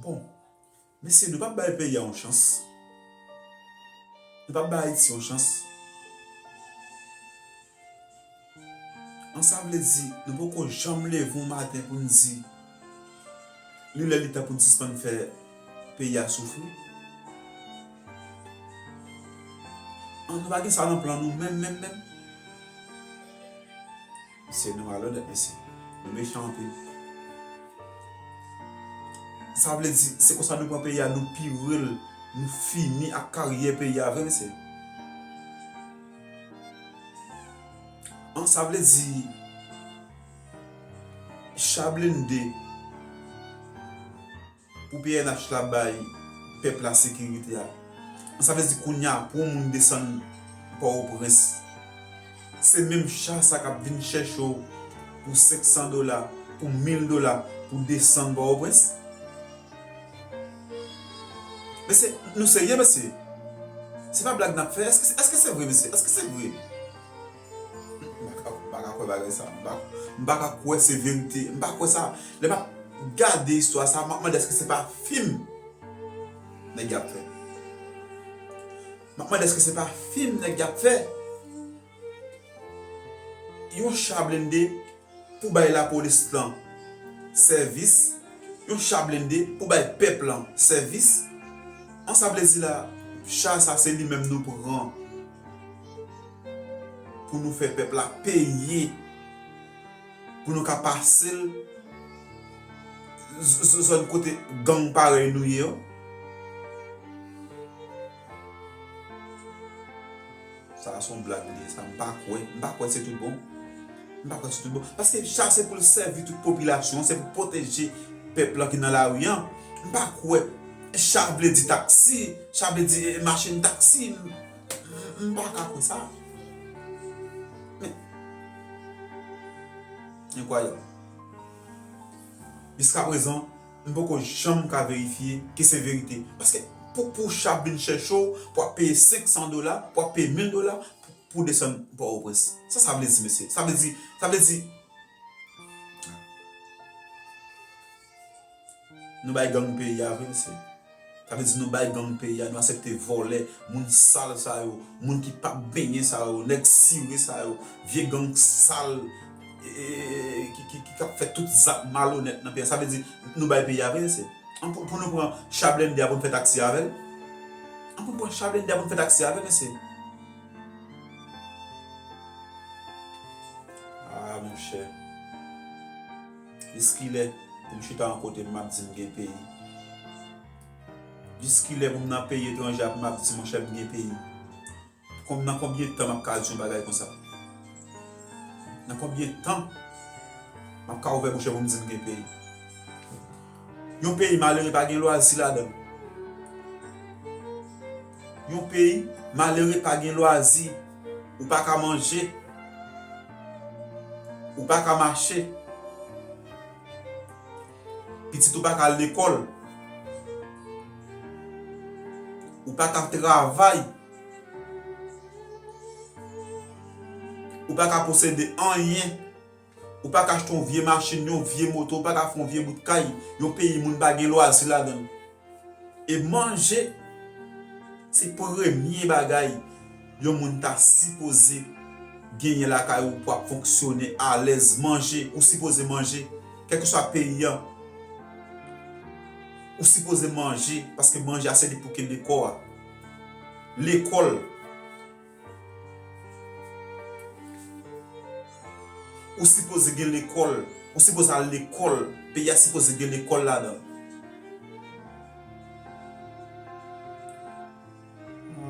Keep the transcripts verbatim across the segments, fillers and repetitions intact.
Bon, mesye, nou p ap bay peyi a yon chans. Nou p ap bay Ayiti yon chans. An, sa vle di, nou poko janm leve yon maten pou n di, li lè li tan pou n sispann fè peyi a soufri. An, nou pa gen sa nan plan nou menm, menm, menm. Mesye, nou malonèt, mesye. Nou mechan anpil. Sa vle di, se konsa nou pran peyi a, nou pire l, nou fini ak karyè peyi a vre, mesye. An, sa vle di, cha blende pou P N H la bay pèp la sekirite a. Sa vle di kounye a, pou yon moun desann Pòtoprens, se menm cha sa k ap vin chèche w pou senk san dola, pou mil dola, pou desann Pòtoprens? Mesye, nou serye, mesye? Se pa blag n ap fè? Èske, èske se vre, mesye? Èske se vre? M pa ka, m pa ka kwè bagay sa. M pa, m pa ka kwè se verite. M pa kwè sa. Lè m ap gade istwa sa, m ap mande èske se pa fim nèg y ap fè. M ap mande èske se pa fim nèg y ap fè. Yon cha blende pou bay lapolis lan sèvis, yon cha blende pou bay pèp lan sèvis. An, sa vle di la, cha sa se li menm nou pran pou nou fè pèp la peye, pou nou ka pase l z-, z-, zòn kote gang parèy nou ye yo. Sa a se yon blag li ye, sa m pa kwè. M pa kwè se tout bon. M pa kwè se tout bon. Paske cha se pou l sèvi tout popilasyon an, se pou pwoteje pèp lan ki nan lari an. M pa kwè cha vle di taksi, cha vle di, eh, machin taksi. M, m, m pa ka kwè sa. Men, enkwayab. Jiskaprezan, m poko janm ka verifye ke se verite. Paske pou, pou cha vin chèche w, pou ap peye senk san dola, pou ap peye mil dola, pou, pou desann Pòtoprens. Sa sa vle di, mesye? Sa vle di, sa vle di, nou bay gang peyi a vre, mesye. Sa vle di nou bay gang peyi a, nou aksepte vòlè, moun sal sa yo, moun ki p ap benyen sa yo, nèg sire sa yo, vye gang sal, e, e, e, ki, ki, ki, k ap fè tout zak malonèt nan peyi a. Sa vle di nou bay peyi a vre, mesye. An, pou, pou nou pran cha blende a pou n fè taksi avè l? An, pou n pran cha blende a pou n fè taksi avè l, mesye? Ah, monchè. Jiskilè pou m chita yon kote m ap di m gen peyi? Jiskilè pou m nan peyi etranje ap m ap di, monchè, m gen peyi? Kon-, nan konbyen tan m ap ka di yon bagay konsa? Nan konbyen tan m ap ka ouvè bouch mwen pou m di m gen peyi? Yon peyi malere pa gen lwazi ladan l. Yon peyi malere pa gen lwazi. Ou pa ka manje. Ou pa ka mache. Pitit ou pa ka al lekòl. Ou pa ka travay. Ou pa ka posede anyen. Ou pa ka achte yon vye machin, yon vye moto, ou pa ka fè yon vye bout kay. Yon peyi moun pa gen lwazi ladan l. E manje, se premye bagay yon moun ta sipoze genyen lakay ou pou ap fonksyone alèz. Manje, ou sipoze manje, kèlkeswa peyi an. Ou sipoze manje, paske manje a se li pou kenbe kò a. Lekòl. Ou sipoze gen lekòl. Ou sipoze al lekòl. Peyi a sipoze gen lekòl ladan l.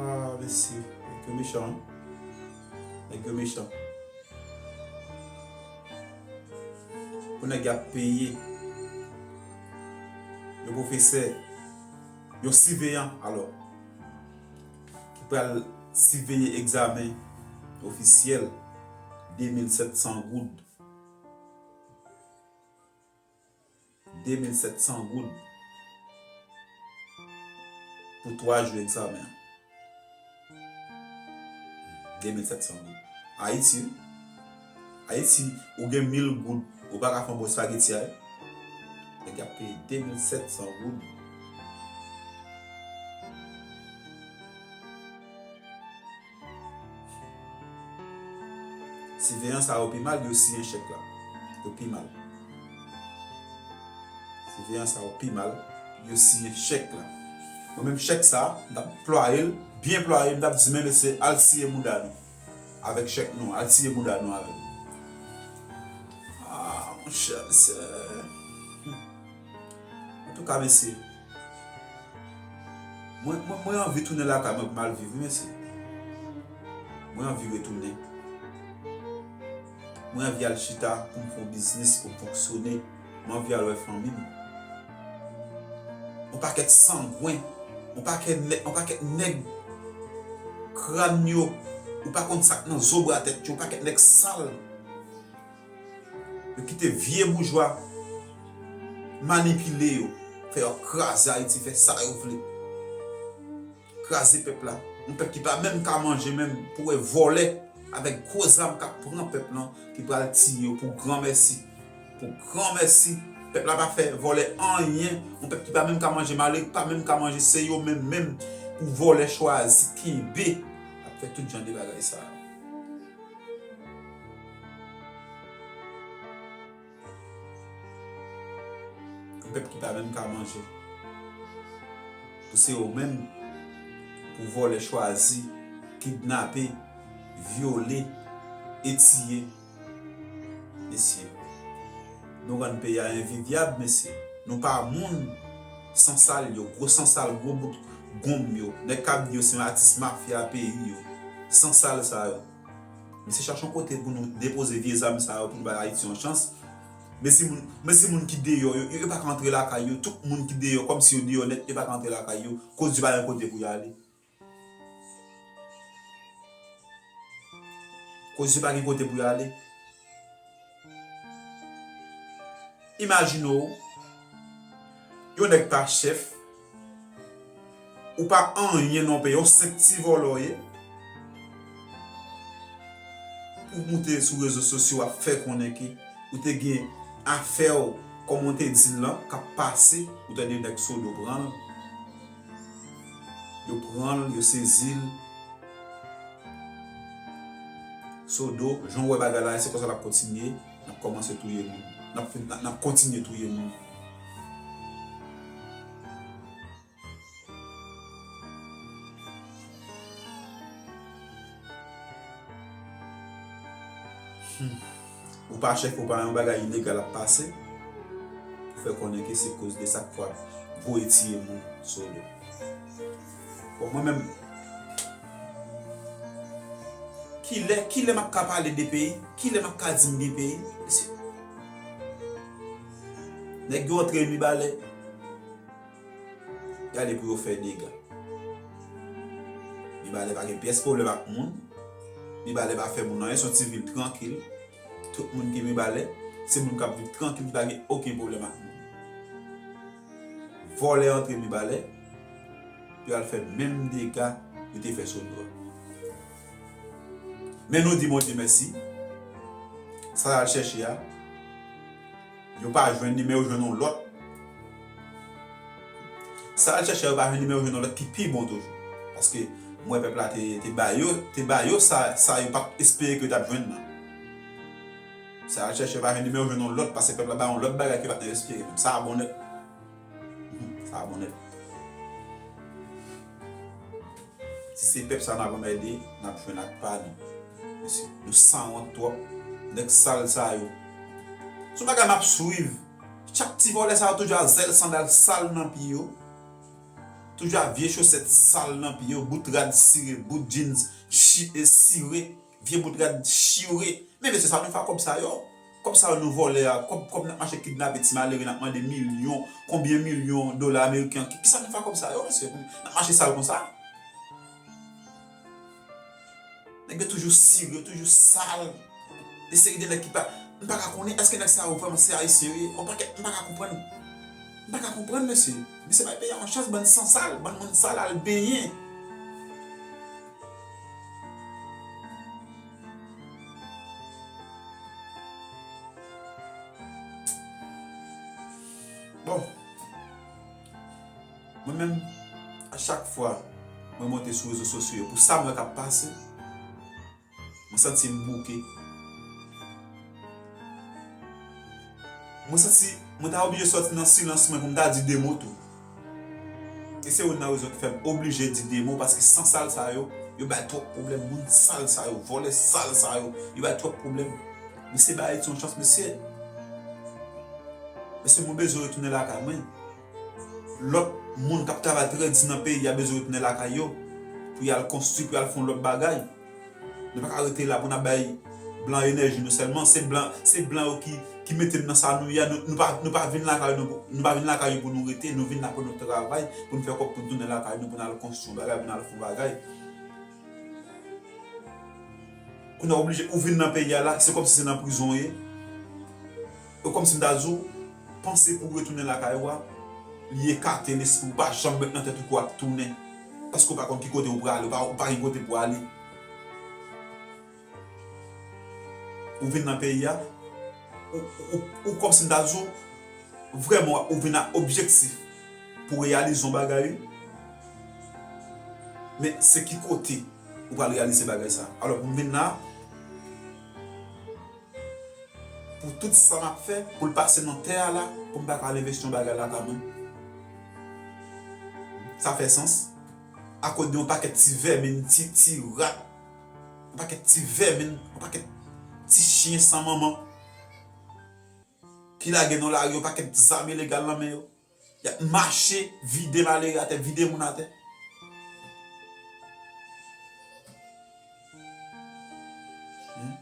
Ah, mesye. Nèg yo mechan, wi. Nèg yo mechan. Pou nèg y ap peye. Yon pwofesè. Yon siveyan, alò. Ki pral siveye egzamen ofisyèl, de mil sèt san goud. De mil sèt san goud pou twa jou egzamen an. De mil sèt san goud. Ayiti, wi. Ayiti, ou gen mil goud, ou pa ka fè yon bò espageti a, wi. Nèg ap peye de mil sèt san goud Siveyan sa yo pi mal, yo siyen chèk la. Yo pi mal. Siveyan sa yo pi mal, yo siyen chèk la. Mwen menm chèk sa, m t ap plwaye l, byen plwaye, m t ap di men mesye al siye mouda nou. Avèk chèk nou, al siye mouda nou avè l. Ah, monchè, mesye. Antouka, mesye, mwen, mwen, mwen anvi tounen lakay mwen pou m al viv, wi, mesye. Mwen anvi retounen. Mwen anvi al chita pou m fè yon biznis, pou m fonksyone. Mwen anvi al wè fanmi m. Yon pakèt sangwen, yon pakèt nèg, yon pakèt nèg kràn yo, ou pa konn sa k nan zo bra tèt yo, yon pakèt nèg sal. Yo kite vye boujwa manipile yo, fè yo kraze Ayiti, fè sa yo vle. Kraze pèp la. Yon pèp ki pa menm ka manje menm, pou wè vòlè avèk gwo zam k ap pran pèp lan, ki pral tiye yo pou granmèsi. Pou granmèsi. Pèp la pa fè vòlè anyen. Yon pèp ki pa menm ka manje, malere ki pa menm ka manje, se yo menm menm pou vòlè chwazi kenbe. Ap fè tout jan de bagay sa yo. Yon pèp ki pa menm ka manje. Pou se yo menm, pou vòlè chwazi, kidnape, vyole, e tiye. Mesye, nou rann peyi a envivyab, mesye. Nou pa moun. Sansal yo, gwo sansal, gwo bout gonm yo. Nèg k ap di yo se atis mafya peyi yo. Sansal sa yo. Mesye, chache yon kote pou nou depoze vye zam sa yo pou nou bay Ayiti yon chans. Men si moun, men si moun ki deyò, yo, yo, yo pa ka antre lakay yo, tout moun ki deyò, kòmsi yo deyò nèt, yo pa ka antre lakay yo, koz yo pa gen kote pou y ale. Koz yo pa gen kote pou y ale. Imajine w, yon nèg pa chèf, ou pa anyen nan peyi, yon senp ti vòlò w ye. Ou moute sou rezo sosyo, w ap fè konnen ke ou te gen afè w, kòm ou te di l lan, k ap pase, ou tande nèg Sodo pran l. Yo pran l, yo sezi l. Sodo, jan w wè bagay la, se konsa l ap kontinye, n ap kòmanse touye moun. N ap fin, n ap, n ap kontinye touye moun. Hmm. Ou pa chèf, ou pa yon bagay ilegal ap pase, pou fè konnen ke se koz de sa k fè w ap voye tiye moun, Sodo. Bon, mwen menm, kilè, kilè m ap ka pale de peyi? Kilè m ap ka di m de peyi? Mesye. Nèg yo antre Mibalè, y ale pou yo fè dega. Mibalè pa gen pyès pwoblèm ak moun. Mibalè pa fè moun anyen, se yon ti vil trankil. Tout moun ki Mibalè, se moun k ap viv trankil, ki pa gen okenn pwoblèm ak moun. Vòlè antre Mibalè, pou y al fè menm dega yo te fè Sodo a. Men nou di Bondye mèsi, sa y al chèche a, yo pa jwenn li, men yo jwenn yon lòt. Sa y al chèche a, yo pa jwenn li, men yo jwenn yon lòt ki pi bon toujou. Paske m wè pèp la te, te ba yo, te ba yo sa, sa yo pa t espere ke yo t ap jwenn nan. Sa y al chèche, yo pa jwenn li, men yo jwenn yon lòt, paske pèp la ba yo yon lòt bagay ke yo pa t nan espere menm. Sa a bon nèt. Sa a bon nèt. Si se pèp sa n ap anmède, n ap jwenn ak pa nou. Mesye, nou sanwont twòp. Nèg sal sa yo. Se yon bagay m ap swiv. Chak ti vòlè sa yo toujou a zèl sandal sal nan pye yo. Toujou a vye chosèt sal nan pye yo. Bout rad sire, bout jeans chi-, e sire. Vye bout rad chire. Men mesye, sa nou fè a kòb sa yo? Kòb sa yo nou vòlè a, kòb, kòb n ap mache kidnape ti malere, n ap mande milyon, konbyen milyon dola ameriken, ki, kisa nou fè a kòb sa yo, mesye? N ap mache sal konsa? Nèg yo toujou sire, yo toujou sal. De seri de nèg ki pa, m pa ka konnen, èske nèg sa yo vrèman se ayisyen yo ye? Yon pakèt, m pa ka konprann. M pa ka konprann, mesye. Mesye, bay peyi a yon chans, bann san sal, bann moun sal al benyen. Bon. Mwen menm, a chak fwa mwen monte sou rezo sosyo yo, pou sa m wè k ap pase, mwen santi m bouke. Mwen santi mwen ta oblije sòti nan silans mwen pou m ta di de mo tou. E se youn nan rezon ki fè m oblije di de mo, paske san sal sa yo, yo bay twòp pwoblèm. Moun sal sa yo, vòlè sal sa yo, yo bay twòp pwoblèm. Mesye, ba Ayiti yon chans, mesye. Mesye, mwen bezwen retounen lakay mwen. Lòt moun k ap travay trè di nan peyi a bezwen retounen lakay yo pou y al konstwi, pou y al fè yon lòt bagay. Nou pa ka rete la pou n ap bay blan enèji nou sèlman. Se blan, se blan yo ki, ki mete n nan sa nou ye a. Nou, nou pa, nou pa vin lakay nou, nou pa vin lakay yo pou nou rete. Nou vin la pou nou travay, pou nou fè kòb, pou nou tounen lakay nou, pou n al konstwi yon bagay, pou n al fè yon bagay. Kounye a oblije, ou vin nan peyi a la, se kòmsi se nan prizon w ye. E kòmsi m ta di w, panse pou w retounen lakay ou a, li ekate lespri w, pa janm met nan tèt ou ke w ap tounen. Paske w pa konn ki kote ou prale, ou pa, ou pa gen kote pou w ale. Ou vin nan peyi a, ou, ou, ou kòmsi m ta di w, vrèman ou vin ak objektif pou w reyalize yon bagay, wi. Men se ki kote ou pral reyalize bagay sa? Alò, pou m vin la, pou tout sa m ap fè, pou l pase nan tè a la, pou m pa ka al envesti yon bagay lakay mwen. Sa fè sans? Akoz de yon pakèt ti vèmin, ti, ti rat, yon pakèt ti vèmin, yon pakèt ti chen san manman ki lage nan lari, yon pakèt zam ilegal nan men yo. Y ap mache, vide malere atè, vide moun atè. Hmm?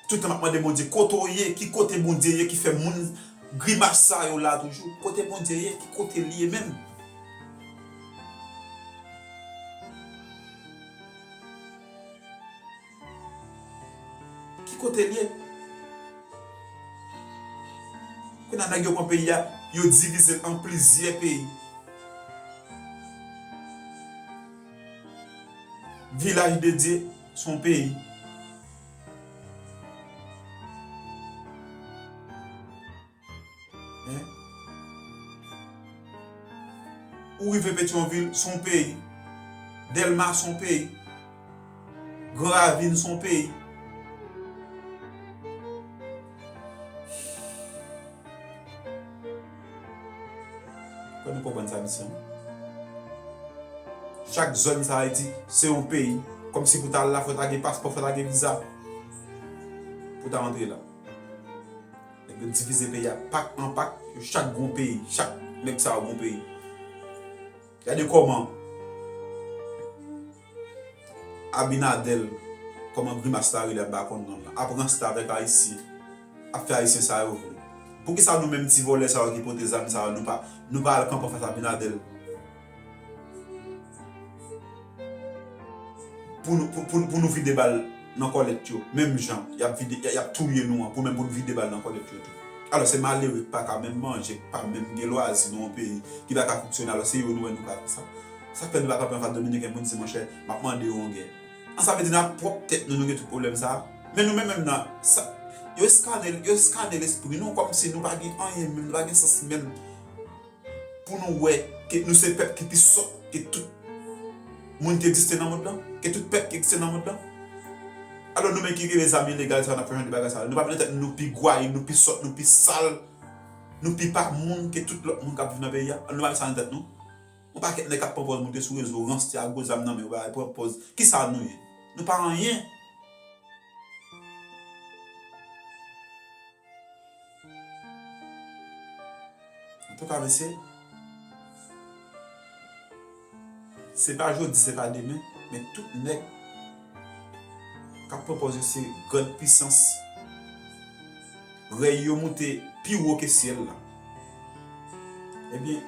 Tout tan m ap mande Bondye, kote w ye? Ki kote Bondye ye ki fè moun grimas sa yo la toujou? Kote Bondye ye? Ki kote l ye menm? Ki kote l ye? Kounye a nèg yo pran peyi a, yo divize l an plizyè peyi. Vilaj de Dye, se yon peyi. Hein? Ou rive Petyonvil, se yon peyi. Dèlma, se yon peyi. Gran Ravin, se yon peyi. Fò nou konprann sa, mesye. Chak zòn sa Ayiti, se yon peyi. Kòmsi pou ta al la, fò ta gen paspò, fò ta gen viza pou ta antre la. Nèg yo divize peyi a pak an pak, yo chak gon peyi, chak nèg sa yo gon peyi. Gade kòman Abinadèl, kòman grimas la rele, m pa konn non l lan, ap ranste avèk Ayisyen, ap fè Ayisyen sa yo vle. Poukisa nou menm ti vòlè sa yo ki pote zam sa yo, nou pa, nou pa al kanpe anfas Abinadèl? Pou nou, pou, pou, pou nou vide bal nan kòlèt yo, menm jan y ap vide, y, y ap touye nou an, pou menm pou nou vide bal nan kòlèt yo tou. Alò, se malere k pa ka menm manje, k pa menm gen lwazi nan yon peyi ki pa ka fonksyone, alò se yo nou wè nou ka fè sa. Sa k fè nou pa kanpe anfas Dominiken pou n di, monchè, m ap mande yo yon gè? An, sa vle di nan pwòp tèt nou, nou gen tout pwoblèm sa a. Men nou menm menm nan, sa, yo eskane, yo eskane lespri nou, kòmsi nou pa gen anyen menm, nou pa gen sans menm. Pou nou wè ke nou se pèp ki pi sòt ke tout moun ki egziste nan mond lan, ke tout pèp ki egziste nan mond lan. Alò, nou menm ki rive zam ilegal sa yo, n ap fè jan de bagay sa yo, nou pa met nan tèt nou nou pi gwayib, nou pi sòt, nou pi sal, nou pi pa moun ke tout lòt moun k ap viv nan peyi a? Nou pa met sa nan tèt nou? Yon pakèt nèg k ap pran pòz moute sou rezo, ranse a gwo zam nan men yo, bay pran pòz. Kisa nou ye? Nou pa anyen. Antouka, mesye, se pa jodi, se pa demen, men tout nèg k ap pran pòz yo se grann pisans, rèy yo moute pi wo ke syèl la. Ebyen,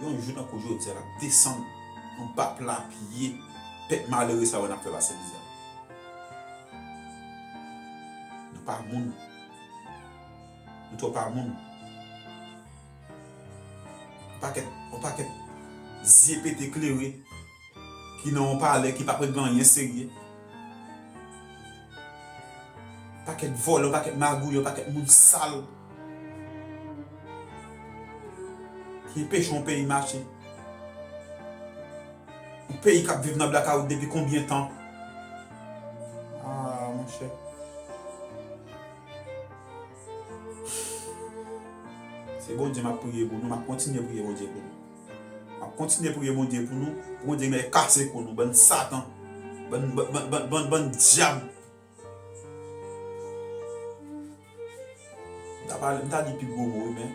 yon jou tankou jodi a, l ap desann anba pla pye pèp malere sa yo n ap fè pase mizè. Nou pa moun. Nou twò pa moun. Yon pakèt, yon pakèt zye pete klere ki nan yon palè ki p ap regle anyen serye. Pakèt vòlè, yon pakèt magouye, yon pakèt moun sal ki enpeche yon peyi mache. Yon peyi k ap viv nan blakawout depi konbyen tan? Ah, monchè. Se Bondye m ap priye pou nou, m ap kontinye priye Bondye pou nou. M ap kontinye priye Bondye pou nou, pou Bondye genlè kase kou nou, bann satan, bann, bann, bann, bann, bann, bann dyab. M ta pale, m ta di pi gwo mo, wi, men